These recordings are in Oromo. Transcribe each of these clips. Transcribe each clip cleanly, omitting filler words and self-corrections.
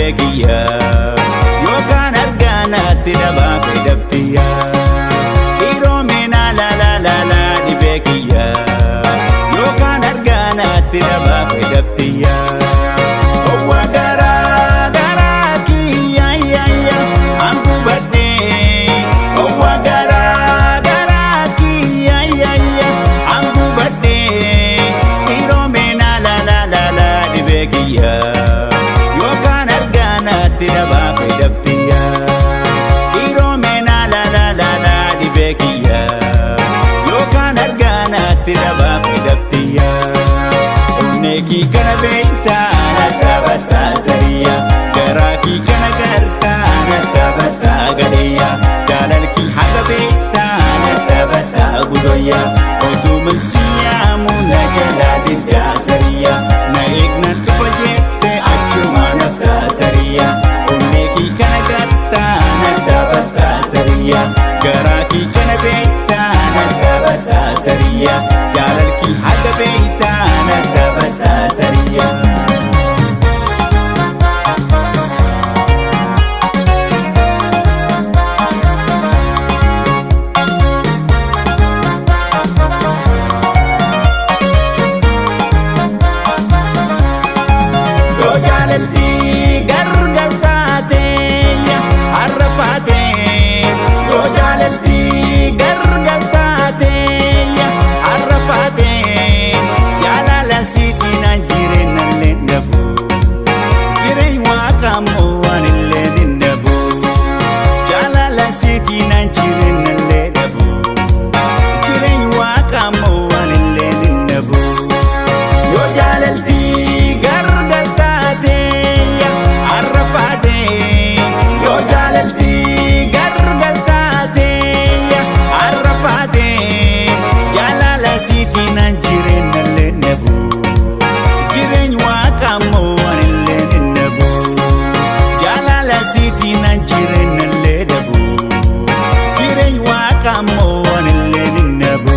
dhibee kiyya yookaan argaanaatti dhabaa fedhabtiyya. Dhiiroo meenaa la la la la dhibee kiyya yookaan argaanaatti dhabaa fedhabtiyya. Owwa garaa garaa kiyya ya ya angubadhee. Owwa garaa garaa kiyya ya ya angubadhee. Dhiiroo meenaa la la la la dhibee kiyya yookaan argaanaatti dhabaa fedhabtiyya. Dhiiroo meenaa la la la la dhibee kiyya yookaan argaanaatti dhabaa fedhabtiyya. Onnee kii kana beektaa na taphataa sariya, garaa kii kana gartaa na taphataa gadeeyya, jaalalkii haga beektaa na taphataa gudoyya, otuman siyaamu na jalaa diddaa sariya, na eegnan dhufa jette achuma naftaa sariya. Onnee kii kana gartaa na taphataa sariya, garaa kii kana beektaa na taphataa sariya, jaalalkii haga beektaa na taphataa sariya. Yoo jaalalti gargar taatee har'a faatee, yoo jaalalti gargar taatee har'a faatee, jaalala siitiin an jireenyallee dhabu, jireenya waaqammoo waan illee hin dhabu. Jaalala siitiin an jireenyallee dhabu, jireenya waaqammoo waan illee hin dhabu. Yoo jaalalti gargar taatee har'a faatee, yoo jaalalti gargar taatee har'a faatee, jaalala siitiin an jireenyallee dhabu, jireenya waaqammoo waan illee hin dhabu. Jaalala siitiin an jireenyallee dhabu, jireenya waaqammoo waan illee hin dhabu.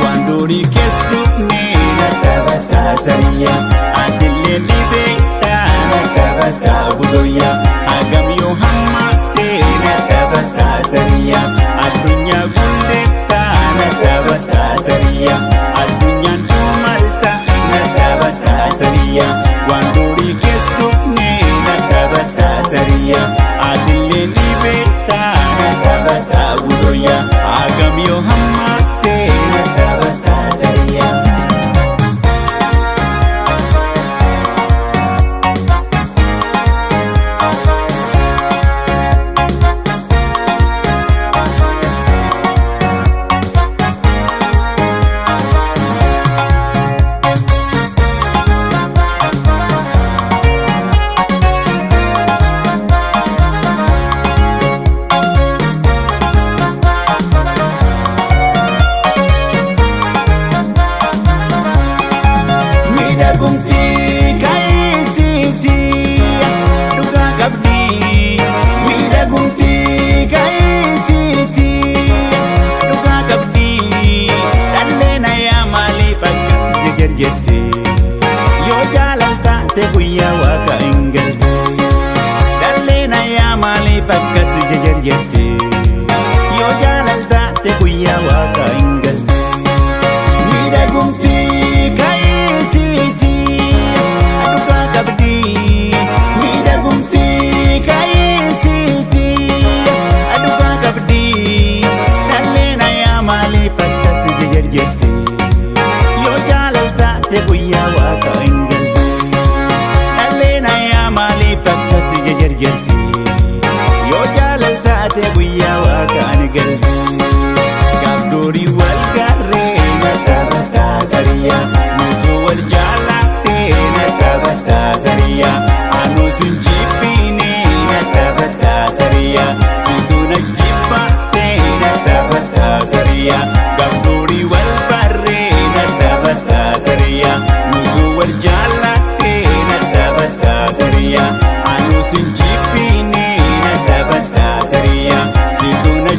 Waan durii keessa dhufnee na taphataa sariya, adillee dhibeettaa na taphataa gudoyya, hagam yoo hammaattee na taphataa sariya, addunyaa gulleettaa na taphataa sariya, addunyaan dhumalta na taphataa sariya. Waan durii keessa dhufnee na taphataa sariya, adillee dhibeettaa na taphataa gudoyya, hagam yoo hammaattee na taphataa sariya. Miidhagumti kaayisiiti dhugaa qabdi. Miidhagumti kaayisiiti dhugaa qabdi. Dhallee nayaa maaliif akkas jeger jette? Yoo jaalaltaate guyyaa waaqa hin galte. Dhallee nayaa maaliif akkas jeger jette? Yoo jaalaltaate guyyaa waaqa hin galte. Miidhagumti kaayisiiti dhugaa qabdi. Miidhagumti kaayisiiti dhugaa qabdi. Dhallee nayaa maaliif akkas jeger jette? Yoo jaalaltaate guyyaa waaqa hin galte. Dhallee nayaa maaliif akkas jeger jette? Yoo jaalaltaate guyyaa waaqa ni galte. Gaaf durii wal garree na taphataa sariya, nutu wal jaalattee na taphataa sariya, anu sin jibbiine na taphataa sariya, situ na jibbattee na taphataa sariya. Gaaf durii wal barree na taphataa sariya, nutu wal jaalattee na taphataa sariya, anu sin jibbiine na taphataa sariya, situ na.